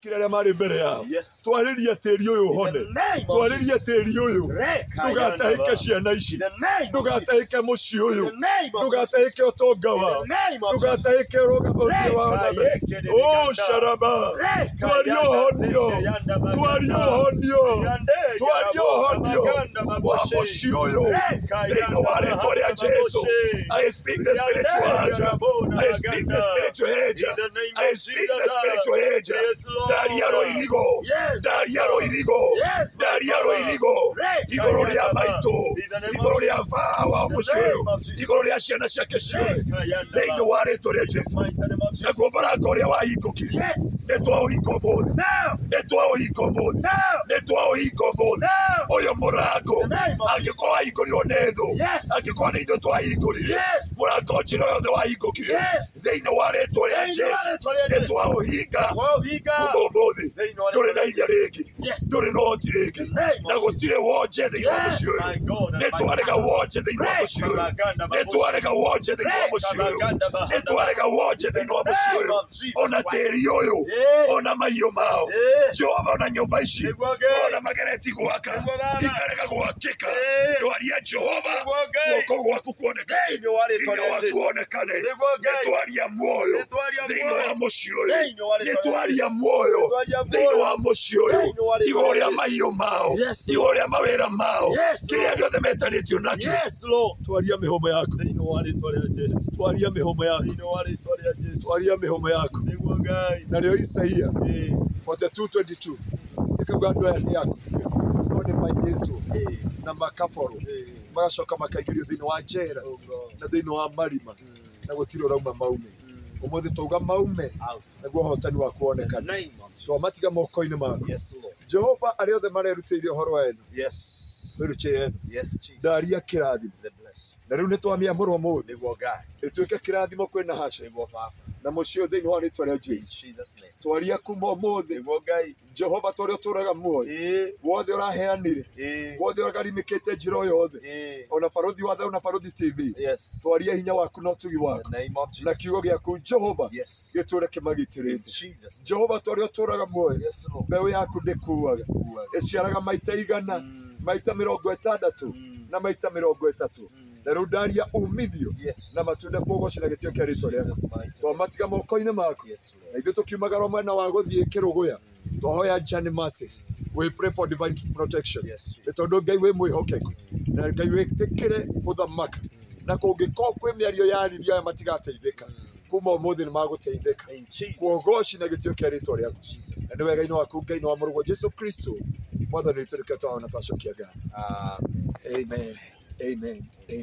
Kĩrĩa marĩ mbere yao. Yes. Twarĩria tĩri ũyũ In the ũhone. name of Twarĩria Jesus. tĩri ũyũ. Rekayanda Ndũgatahĩke ba. ciana ici. In the name of Jesus. Ndũgatahĩke mũciĩ In ũyũ. the name of Jesus. Ndũgatahĩke ũtonga In wao. the name of Jesus. Ndũgatahĩke ũrũgamo ũthiĩ wao na mbere. Oh, sharaba. Twaria ũhonio. Twaria ũhonio. Twaria ũhonio wa mũciĩ ũyũ. Thĩinĩ wa rĩtwa rĩa Jesu. I speak the spiritual hedge. I speak the spiritual hedge. In the name I of speak the Jesus. spiritual hedge. Yes, Lord. Ndaria rũirigo. Yes, my Ndaria Father. rũirigo. Yes, my Ndaria Father. rũirigo. Igũrũ rĩa maitũ. In the name Igũrũ of rĩa Jesus. baba wa In the mũciĩ ũyũ. name of Jesus. Igũrũ rĩa ciana ciake ciothe. Thĩinĩ Rekayanda wa rĩtwa rĩa Jesu. Mighty name of Jesus. Naguo mũrango ũrĩa wahingũkire. Yes. Nĩ twaũhinga ũmũthĩ. Now. Nĩ twaũhinga ũmũthĩ. Now. Nĩ twaũhinga ũmũthĩ. Now. Ũyũ mũrango In the name of Jesus. angĩkorwo wahingũrirwo nĩ thũ, Yes. angĩkorwo nĩ ithuĩ twahingũrire, Yes. mũrango njĩra yothe wahingũkire Yes. thĩinĩ wa rĩtwa rĩa Thĩinĩ wa Jesu, rĩtwa rĩa nĩ Jesu. twaũhinga Twaũhinga. kuma ũmũthĩ. Thĩinĩ wa Ndũrĩ rĩtwa na rĩa hinya rĩngĩ, Yes. ndũrĩ na ũhoti rĩngĩ, The name na of Jesus. gũtirĩ wonje thĩinĩ wa Yes, mũciĩ ũyũ. my God Nĩ and my twarega Father. wonje thĩinĩ wa mũciĩ ũyũ. Rekabaganda Nĩ baboshe. twarega wonje thĩinĩ wa mũciĩ ũyũ. Rekabaganda Nĩ bahanda. twarega wonje In the thĩinĩ wa mũciĩ name ũyũ. of Jesus Ona Christ. tĩri ũyũ, Yeah. ona mahiũ mao, Yeah. Jehova, ona nyũmba ici, Nĩguo Ngai. ona magereti gwaka, Nĩguo Baba. ikarega gwakĩka. Yeah. Ndwaria Jehova, Nĩguo Ngai. guoko gwaku kuonekane, Thĩinĩ wa rĩtwa hinya rĩa waku Jesu. wonekane. Nĩguo Ngai. Nĩ twaria muoyo Nĩ twaria thĩinĩ muoyo. wa mũciĩ ũyũ. Thĩinĩ wa Nĩ rĩtwa rĩa twaria Jesu. muoyo Nĩ twaria thĩinĩ muoyo. wa mũciĩ ũyũ, Thĩinĩ wa rĩtwa igũrũ rĩa rĩa Jesu. mahiũ mao, Yes, igũrũ Lord. rĩa mawĩra mao, Yes, kĩrĩa Lord. gĩothe metanĩtio nakĩo. Yes, Lord. Twaria mĩhũmũ yaku, Thĩinĩ wa rĩtwa rĩa Jesu. twaria mĩhũmũ yaku, Thĩinĩ wa rĩtwa rĩa Jesu. twaria mĩhũmũ yaku. Nĩguo Ngai. Narĩo Isaia Eh, 42:22 ĩkauga andũ aya nĩ aku, no nĩ maiyĩtwo eh, na makaborwo, eh. magacoka makaingĩrio thĩinĩ wa njera Oh God. na thĩinĩ wa marima, na gũtirĩ ũrauma maume. Mm. Ũmũthĩ twauga maume, Out. naguo ũhotani waku In the wonekane. name of Jesus. Twamatiga moko-inĩ maku. Yes, Lord. Jehova, arĩa othe marerutĩire ũhoro wa eno, Yes. mĩrutĩre eno, Yes, Jesus. ndaria kĩrathimo. The blessing. Na rĩu nĩ twamĩamũrwo ũmũthĩ Nĩguo Ngai. ĩtuĩke kĩrathimo kwĩ Nahasha Nĩguo Baba. na mũciĩ ũyũ thĩinĩ wa rĩtwa rĩa In Jesu. Jesus' name. Twaria kuma ũmũthĩ, Nĩguo Ngai. Jehova, ta ũrĩa ũtũũraga muoyo, Eh, wothe ũraheanire, eh, wothe ũgarimĩkĩte njĩra o yothe, eh. ona Barũthi wa Thayũ na Barũthi TV, Yes. twaria hinya waku na ũtugi In waku the name of na Jesus. kiugo gĩaku Jehova Yes. gĩtũũre In kĩmagitĩrĩte. Jesus' name. Jehova, ta ũrĩa ũtũũraga muoyo, Yes, Lord. mbeũ yaku ndĩkuaga, ĩciaraga maita 100, maita 60 na maita 30. Na rĩu ndaria umithio Yes. na matunda kũgoca na gĩtĩo kĩa rĩtwa rĩaku. Jesus' mighty name. Twamatiga moko-inĩ maku. Yes, Na Lord. ithuĩ tũkiumagara mwena wa gũthiĩ Kĩrũgũya, twahoya journey mercies. We pray for divine protection. Yes, Nĩ Jesus. tondũ Ngai wĩ mwĩhokeku, na Ngai wĩtĩkĩre gũthamaka, na kũngĩkorwo kwĩ mĩario yaririo aya matigateithĩka, kuma ũmũthĩ nĩ magũteithĩka. In Jesus' Kũgoci na gĩtĩo kĩa rĩtwa rĩaku. Jesus. Na nĩ wega-inĩ waku Ngai na wa mũrũguo Jesu Kristo mwathani witũ nĩkĩo twahona twacokia ngatho. Amen. Amen. Amen. Amen.